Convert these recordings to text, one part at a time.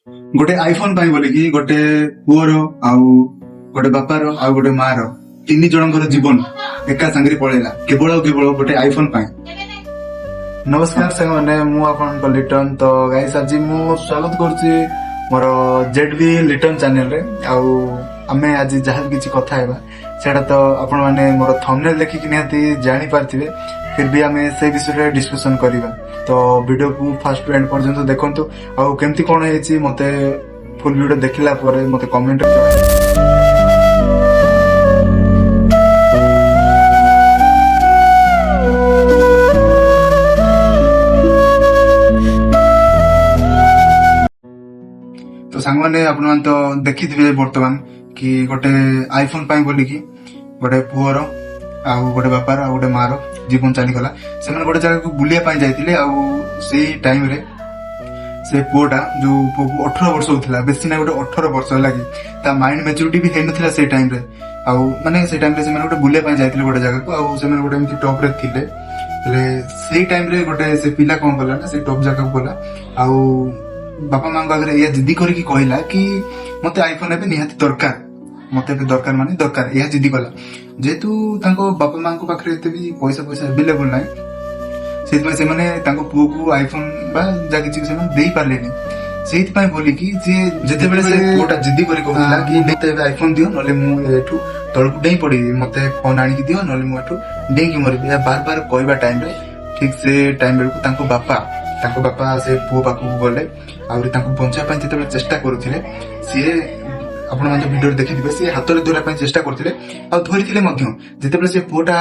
ଗୋଟେ ଆଇଫୋନ ପାଇଁ ବୋଲିକି ଗୋଟେ ପୁଅର ଆଉ ଗୋଟେ ବାପାର ଆଉ ଗୋଟେ ମାର ତିନି ଜଣଙ୍କର ଜୀବନ ଏକା ସାଙ୍ଗରେ ପଳେଇଲା, କେବଳ ଆଉ କେବଳ ଗୋଟେ ଆଇଫୋନ ପାଇଁ। ନମସ୍କାର ସାଙ୍ଗମାନେ, ମୁଁ ଆପଣଙ୍କ ଲିଟନ। ତ ଗାଇସ୍, ଆଜି ମୁଁ ସ୍ୱାଗତ କରୁଛି ମୋର ଜେଡ୍ ବି ଲିଟନ ଚ୍ୟାନେଲରେ। ଆଉ ଆମେ ଆଜି ଯାହା ବି କିଛି କଥା ହେବା, ସେଇଟା ତ ଆପଣମାନେ ମୋର ଥମ୍ବନେଲ ଦେଖିକି ନିହାତି ଜାଣିପାରିଥିବେ। ଫିର ବି ଆମେ ସେଇ ବିଷୟରେ ଡିସ୍କସନ କରିବା। ତ ଭିଡିଓକୁ ଫାଷ୍ଟ ଟୁ ଏଣ୍ଡ ପର୍ଯ୍ୟନ୍ତ ଦେଖନ୍ତୁ ଆଉ କେମିତି କଣ ହେଇଛି, ମତେ ଫୁଲ ଭିଡିଓ ଦେଖିଲା ପରେ ମତେ କମେଣ୍ଟ। ତ ସାଙ୍ଗମାନେ, ଆପଣମାନେ ତ ଦେଖିଥିବେ ବର୍ତ୍ତମାନ କି ଗୋଟେ ଆଇଫୋନ ପାଇଁ ବୋଲିକି ଗୋଟେ ପୁଅର ଆଉ ଗୋଟେ ବାପାର ଆଉ ଗୋଟେ ମାର ଜୀବନ ଚାଲିଗଲା। ସେମାନେ ଗୋଟେ ଜାଗାକୁ ବୁଲିବା ପାଇଁ ଯାଇଥିଲେ ଆଉ ସେଇ ଟାଇମରେ ସେ ପୁଅଟା, ଯୋଉ ପୁଅକୁ 18 ବର୍ଷ ହଉଥିଲା, ବେଶୀ ନା, ଗୋଟେ 18 ବର୍ଷ ହେଲା କି ତା ମାଇଣ୍ଡ ମେଚୁରିଟି ବି ହେଇନଥିଲା ସେଇ ଟାଇମରେ। ଆଉ ମାନେ ସେଇ ଟାଇମରେ ସେମାନେ ଗୋଟେ ବୁଲିବା ପାଇଁ ଯାଇଥିଲେ ଗୋଟେ ଜାଗାକୁ ଆଉ ସେମାନେ ଗୋଟେ ଏମିତି ଟପରେ ଥିଲେ। ହେଲେ ସେଇ ଟାଇମରେ ଗୋଟେ ସେ ପିଲା କଣ କଲା ନା, ସେ ଟପ୍ ଜାଗାକୁ ଗଲା ଆଉ ବାପା ମାଙ୍କ ଆଗରେ ଏଇଆ ଜିଦି କରିକି କହିଲା କି ମତେ ଆଇଫୋନ ଏବେ ନିହାତି ଦରକାର, ମତେ ଏବେ ଦରକାର ମାନେ ଦରକାର। ଏହା ଜିଦି କଲା। ଯେହେତୁ ତାଙ୍କ ବାପା ମାଙ୍କ ପାଖରେ ଏତେ ବି ପଇସା ପଇସା ଆଭେଲେବୁଲ ନାହିଁ, ସେଇଥିପାଇଁ ସେମାନେ ତାଙ୍କ ପୁଅକୁ ଆଇଫୋନ ବା ଯାହା କିଛି ସେମାନେ ଦେଇପାରିଲେନି। ସେଇଥିପାଇଁ ବୋଲିକି ସିଏ ଯେତେବେଳେ ସେ ପୁଅଟା ଜିଦି କରି କହୁଥିଲା କି ମତେ ଏବେ ଆଇଫୋନ ଦିଅ, ନହେଲେ ମୁଁ ଏଠୁ ତଳକୁ ଡେଇଁ ପଡିବି, ମତେ ଫୋନ ଆଣିକି ଦିଅ, ନହେଲେ ମୁଁ ଏଠୁ ଡେଇଁକି ମରିବି, ଏହା ବାର ବାର କହିବା ଟାଇମରେ ଠିକ ସେ ଟାଇମ ବେଳକୁ ତାଙ୍କ ବାପା ସେ ପୁଅ ପାଖକୁ ଗଲେ। ଆହୁରି ତାଙ୍କୁ ବଞ୍ଚାଇବା ପାଇଁ ଯେତେବେଳେ ଚେଷ୍ଟା କରୁଥିଲେ, ସିଏ ଆପଣମାନେ ତ ଭିଡିଓରେ ଦେଖିଥିବେ, ସିଏ ହାତରେ ଧରିବା ପାଇଁ ଚେଷ୍ଟା କରୁଥିଲେ ଆଉ ଧରିଥିଲେ ମଧ୍ୟ। ଯେତେବେଳେ ସେ ପୁଅଟା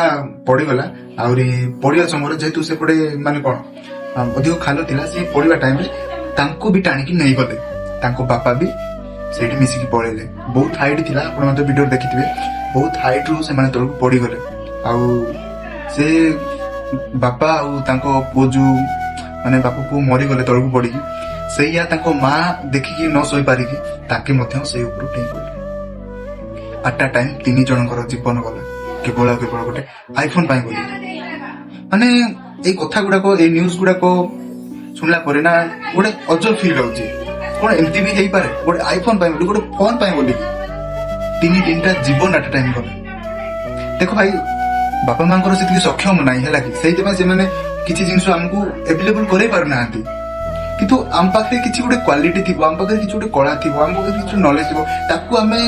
ପଡିଗଲା, ଆହୁରି ପଡିବା ସମୟରେ ଯେହେତୁ ସେପଟେ ମାନେ କଣ ଅଧିକ ଖାଲ ଥିଲା, ସେ ପଡିବା ଟାଇମରେ ତାଙ୍କୁ ବି ଟାଣିକି ନେଇଗଲେ। ତାଙ୍କ ବାପା ବି ସେଇଠି ମିଶିକି ପଳେଇଲେ। ବହୁତ ହାଇଟ୍ ଥିଲା, ଆପଣମାନେ ତ ଭିଡିଓରେ ଦେଖିଥିବେ। ବହୁତ ହାଇଟ୍ ରୁ ସେମାନେ ତଳକୁ ପଡିଗଲେ। ଆଉ ସେ ବାପା ଆଉ ତାଙ୍କ ପୁଅ ଯୋଉ ମାନେ ବାପା ପୁଅ ମରିଗଲେ ତଳକୁ ପଡିକି, ସେଇଆ ତାଙ୍କ ମା ଦେଖିକି ନ ସହିପାରିକି ତାକେ ମଧ୍ୟ ସେଇ ଉପରୁ ଡେଇଁ ପଡିଲେ। ଆଟ୍ ଆ ଟାଇମ୍ ତିନି ଜଣଙ୍କର ଜୀବନ ଗଲା, କେବଳ ଆଉ କେବଳ ଗୋଟେ ଆଇଫୋନ ପାଇଁ ବୋଲି। ମାନେ ଏଇ କଥା ଗୁଡାକ, ଏଇ ନ୍ୟୁଜ ଗୁଡାକ ଶୁଣିଲା ପରେ ନା ଗୋଟେ ଅଜବ ଫିଲ୍ ହଉଛି। କଣ ଏମିତି ବି ହେଇପାରେ? ଗୋଟେ ଆଇଫୋନ ପାଇଁ ବୋଲି, ଗୋଟେ ଫୋନ ପାଇଁ ବୋଲିକି ତିନି ତିନିଟା ଜୀବନ ଆଟ୍ ଟାଇମ୍ ଗଲା। ଦେଖ ଭାଇ, ବାପା ମାଙ୍କର ସେତିକି ସକ୍ଷମ ନାହିଁ, ହେଲା କି? ସେଇଥିପାଇଁ ସେମାନେ କିଛି ଜିନିଷ ଆମକୁ ଆଭେଲେବୁଲ କରେଇ ପାରୁନାହାନ୍ତି। କିନ୍ତୁ ଆମ ପାଖରେ କିଛି ଗୋଟେ କ୍ୱାଲିଟି ଥିବ, ଆମ ପାଖରେ କିଛି ଗୋଟେ କଳା ଥିବ, ଆମ ପାଖରେ କିଛି ନଲେଜ ଥିବ, ତାକୁ ଆମେ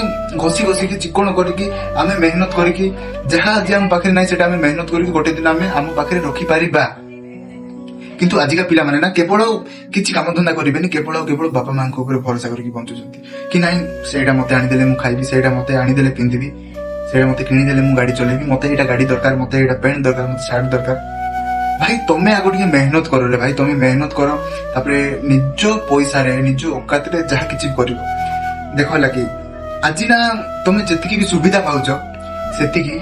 ଘଷି ଘଷିକି ଚିକଣ କରିକି, ଆମେ ମେହନତ କରିକି, ଯାହା ଆଜି ଆମ ପାଖରେ ନାହିଁ, ସେଟା ଆମେ ମେହନତ କରିକି ଗୋଟେ ଦିନ ଆମେ ଆମ ପାଖରେ ରଖିପାରିବା। କିନ୍ତୁ ଆଜିକା ପିଲାମାନେ ନା କେବଳ କିଛି କାମଧନ୍ଦା କରିବେନି, କେବଳ ଆଉ କେବଳ ବାପା ମାଙ୍କ ଉପରେ ଭରସା କରିକି ବଞ୍ଚୁଛନ୍ତି କି ନାଇଁ, ସେଇଟା ମତେ ଆଣିଦେଲେ ମୁଁ ଖାଇବି, ସେଇଟା ମତେ ଆଣିଦେଲେ ପିନ୍ଧିବି, ସେଇଟା ମତେ କିଣିଦେଲେ ମୁଁ ଗାଡି ଚଲେଇବି, ମତେ ଏଇଟା ଗାଡି ଦରକାର, ମତେ ଏଇଟା ପ୍ୟାଣ୍ଟ ଦରକାର, ମତେ ସାର୍ଟ ଦରକାର। ଭାଇ, ତମେ ଆଗ ଟିକେ ମେହନତ କର ରେ ଭାଇ, ତମେ ମେହନତ କର, ତାପରେ ନିଜ ପଇସାରେ ନିଜ ଔକାତରେ ଯାହା କିଛି କରିବ। ଦେଖ, ହେଲା କି, ଆଜି ନା ତମେ ଯେତିକି ବି ସୁବିଧା ପାଉଛ, ସେତିକି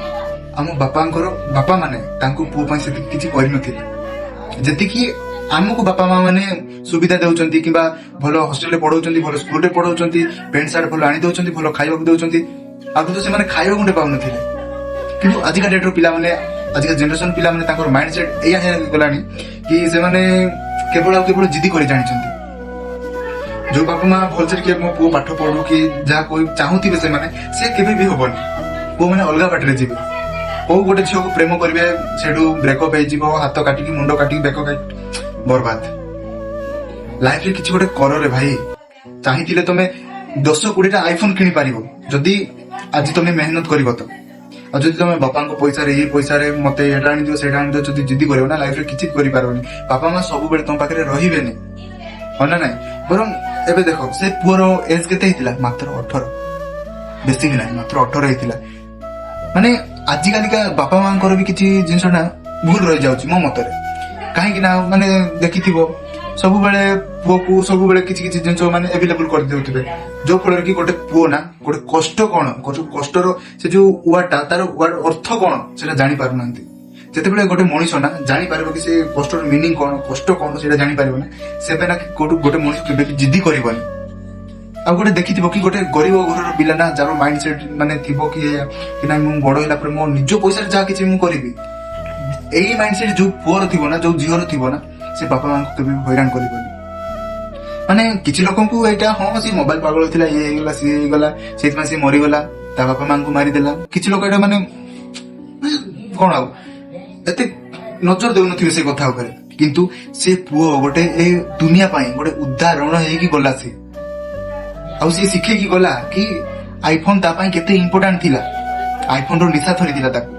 ଆମ ବାପାଙ୍କର ବାପା ମାନେ ତାଙ୍କ ପୁଅ ପାଇଁ ସେତିକି କିଛି କରିନଥିଲେ, ଯେତିକି ଆମକୁ ବାପା ମା ମାନେ ସୁବିଧା ଦେଉଛନ୍ତି କିମ୍ବା ଭଲ ହଷ୍ଟେଲରେ ପଢଉଛନ୍ତି, ଭଲ ସ୍କୁଲରେ ପଢଉଛନ୍ତି, ପ୍ୟାଣ୍ଟ ସାର୍ଟ ଭଲ ଆଣି ଦଉଛନ୍ତି, ଭଲ ଖାଇବାକୁ ଦଉଛନ୍ତି। ଆଗରୁ ତ ସେମାନେ ଖାଇବାକୁ ଗୁଣ୍ଡେ ପାଉନଥିଲେ। କିନ୍ତୁ ଆଜିକା ଡେଟ୍ର ପିଲାମାନେ, ଆଜିକା ଜେନେରେସନ ପିଲାମାନେ, ତାଙ୍କର ମାଇଣ୍ଡ ସେଟ୍ ଏଇଆ ହେଇଗଲାଣି କି ସେମାନେ କେବଳ ଆଉ କେବଳ ଜିଦି କରି ଜାଣିଛନ୍ତି। ଯୋଉ ବାପା ମା ଭଲସେ ଟିକେ ମୋ ପୁଅ ପାଠ ପଢୁ କି ଯାହା କହି ଚାହୁଁଥିବେ ସେମାନେ, ସେ କେବେ ବି ହବନି। ପୁଅମାନେ ଅଲଗା ବାଟରେ ଯିବେ। କୋଉ ଗୋଟେ ଝିଅକୁ ପ୍ରେମ କରିବେ, ସେଠୁ ବ୍ରେକଅପ୍ ହେଇଯିବ, ହାତ କାଟିକି, ମୁଣ୍ଡ କାଟିକି, ବେକ କାଟି ବର୍ବାଦ। ଲାଇଫରେ କିଛି ଗୋଟେ କରରେ ଭାଇ। ଚାହିଁଥିଲେ ତମେ 10 20ଟା ଆଇଫୋନ କିଣି ପାରିବ, ଯଦି ଆଜି ତମେ ମେହନତ କରିବ ତ। ଆଉ ଯଦି ତମେ ବାପାଙ୍କ ପଇସାରେ, ଏଇ ପଇସାରେ ମତେ ଏଇଟା ଆଣିଦିଅ, ସେଇଟା ଆଣିଦିଅ, ଯଦି ଜିଦି କରିବ ନା, ଲାଇଫରେ କିଛି କରିପାରିବନି। ବାପା ମା ସବୁବେଳେ ତମ ପାଖରେ ରହିବେନି, ହଁ ନା ନାଇଁ? ବରଂ ଏବେ ଦେଖ, ସେ ପୁଅର ଏଜ କେତେ ହେଇଥିଲା? ମାତ୍ର 18, ବେଶୀ ବି ନାହିଁ, ମାତ୍ର 18 ହେଇଥିଲା। ମାନେ ଆଜିକାଲିକା ବାପା ମାଙ୍କର ବି କିଛି ଜିନିଷ ନା ଭୁଲ ରହିଯାଉଛି ମୋ ମତରେ। କାହିଁକି ନା ମାନେ ଦେଖିଥିବ, ସବୁବେଳେ ପୁଅକୁ ସବୁବେଳେ କିଛି କିଛି ଜିନିଷ ମାନେ ଆଭେଲେବୁଲ କରିଦେଉଥିବେ, ଯୋଉ ଫଳରେ କି ଗୋଟେ ପୁଅ ନା ଗୋଟେ କଷ୍ଟ କଣ, ଗୋଟେ କଷ୍ଟର ସେ ଯୋଉ ୱାର୍ଡଟା, ତାର ୱାର୍ଡ ଅର୍ଥ କଣ, ସେଟା ଜାଣି ପାରୁନାହାନ୍ତି। ଯେତେବେଳେ ଗୋଟେ ମଣିଷ ନା ଜାଣିପାରିବ କି ସେ କଷ୍ଟର ମିନିଂ କଣ, କଷ୍ଟ କଣ, ସେଇଟା ଜାଣିପାରିବ ନା, ସେବେ ନା କୋଉଠୁ ଗୋଟେ ମଣିଷ କେବେ ବି ଜିଦି କରିବନି। ଆଉ ଗୋଟେ ଦେଖିଥିବ କି ଗୋଟେ ଗରିବ ଘରର ପିଲା ନା, ଯାହାର ମାଇଣ୍ଡ ସେଟ୍ ମାନେ ଥିବ କି କି ନାଇଁ, ମୁଁ ବଡ ହେଲା ପରେ ମୋ ନିଜ ପଇସାରେ ଯାହା କିଛି ମୁଁ କରିବି, ଏଇ ମାଇଣ୍ଡ ସେଟ୍ ଯୋଉ ପୁଅର ଥିବ ନା, ଯୋଉ ଝିଅର ଥିବ ନା, ସେ ବାପା ମାଙ୍କୁ କେବେ ବି ହଇରାଣ କରିବନି। ମାନେ କିଛି ଲୋକଙ୍କୁ ଏଇଟା, ହଁ, ସେ ମୋବାଇଲ ପାଗଳ ଥିଲା, ଇଏ ହେଇଗଲା, ସିଏ ହେଇଗଲା, ସେଇଥିପାଇଁ ସେ ମରିଗଲା, ତା ବାପା ମାଙ୍କୁ ମାରିଦେଲା। କିଛି ଲୋକ ଏଇଟା ମାନେ କଣ ଆଉ ଏତେ ନଜର ଦେଉନଥିବେ ସେ କଥା ଉପରେ। କିନ୍ତୁ ସେ ପୁଅ ଗୋଟେ ଏ ଦୁନିଆ ପାଇଁ ଗୋଟେ ଉଦାହରଣ ହେଇକି ଗଲା ସେ। ଆଉ ସିଏ ଶିଖେଇକି ଗଲା କି ଆଇଫୋନ ତା ପାଇଁ କେତେ ଇମ୍ପୋର୍ଟାଣ୍ଟ ଥିଲା। ଆଇଫୋନ ର ନିଶା ଧରିଥିଲା ତାକୁ।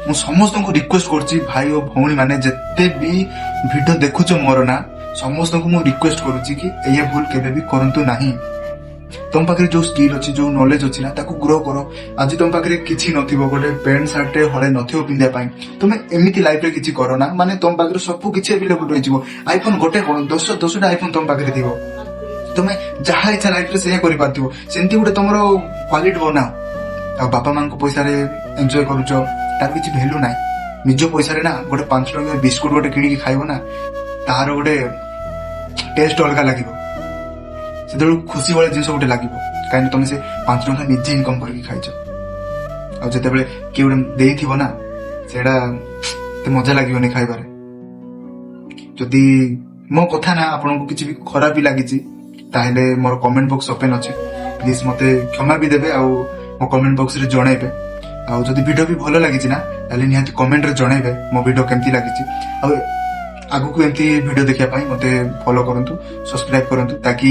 ମୁଁ ସମସ୍ତଙ୍କୁ ରିକ୍ୱେଷ୍ଟ କରୁଛି, ଭାଇ ଓ ଭଉଣୀ ମାନେ, ଯେତେ ବି ଭିଡିଓ ଦେଖୁଛ ମୋର ନା, ସମସ୍ତଙ୍କୁ ମୁଁ ରିକ୍ୱେଷ୍ଟ କରୁଛି କି ଏଇଆ ଭୁଲ କେବେ ବି କରନ୍ତୁ ନାହିଁ। ତମ ପାଖରେ ଯୋଉ ସ୍କିଲ୍ ଅଛି, ଯୋଉ ନଲେଜ ଅଛି ନା, ତାକୁ ଗ୍ରୋ କର। ଆଜି ତମ ପାଖରେ କିଛି ନଥିବ, ଗୋଟେ ପ୍ୟାଣ୍ଟ ସାର୍ଟଟେ ହଳେ ନଥିବ ପିନ୍ଧିବା ପାଇଁ, ତମେ ଏମିତି ଲାଇଫରେ କିଛି କର ନା, ମାନେ ତମ ପାଖରେ ସବୁ କିଛି ଆଭେଲେବୁଲ ରହିଯିବ। ଆଇଫୋନ ଗୋଟେ କଣ, 10 10ଟା ଆଇଫୋନ ତମ ପାଖରେ ଥିବ। ତମେ ଯାହା ଇଚ୍ଛା ଲାଇଫରେ ସେଇଆ କରିପାରୁଥିବ। ସେମିତି ଗୋଟେ ତମର କ୍ୱାଲିଟି ବନାଅ। ଆଉ ବାପା ମାଙ୍କ ପଇସାରେ ଏନ୍ଜୟ କରୁଛ, ତାର କିଛି ଭ୍ୟାଲୁ ନାହିଁ। ନିଜ ପଇସାରେ ନା ଗୋଟେ 5 ଟଙ୍କା ବିସ୍କୁଟ ଗୋଟେ କିଣିକି ଖାଇବ ନା, ତାର ଗୋଟେ ଟେଷ୍ଟ ଅଲଗା ଲାଗିବ। ସେତେବେଳକୁ ଖୁସି ଭଳିଆ ଜିନିଷ ଗୋଟେ ଲାଗିବ, କାହିଁକି ତମେ ସେ 5 ଟଙ୍କା ନିଜେ ଇନକମ୍ କରିକି ଖାଇଛ। ଆଉ ଯେତେବେଳେ କିଏ ଗୋଟେ ଦେଇଥିବ ନା, ସେଇଟା ଏତେ ମଜା ଲାଗିବନି ଖାଇବାରେ। ଯଦି ମୋ କଥା ନା ଆପଣଙ୍କୁ କିଛି ବି ଖରାପ ବି ଲାଗିଛି, ତାହେଲେ ମୋର କମେଣ୍ଟ ବକ୍ସ ଓପେନ୍ ଅଛି। ପ୍ଲିଜ ମତେ କ୍ଷମା ବି ଦେବେ ଆଉ ମୋ କମେଣ୍ଟ ବକ୍ସରେ ଜଣେଇବେ। ଆଉ ଯଦି ଭିଡିଓ ବି ଭଲ ଲାଗିଛି ନା, ତାହେଲେ ନିହାତି କମେଣ୍ଟରେ ଜଣେଇବେ ମୋ ଭିଡିଓ କେମିତି ଲାଗିଛି। ଆଉ ଆଗକୁ ଏମିତି ଭିଡିଓ ଦେଖିବା ପାଇଁ ମତେ ଫଲୋ କରନ୍ତୁ, ସବସ୍କ୍ରାଇବ କରନ୍ତୁ, ତାକି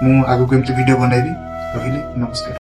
ମୁଁ ଆଗକୁ ଏମିତି ଭିଡିଓ ବନେଇବି। ରହିଲି, ନମସ୍କାର।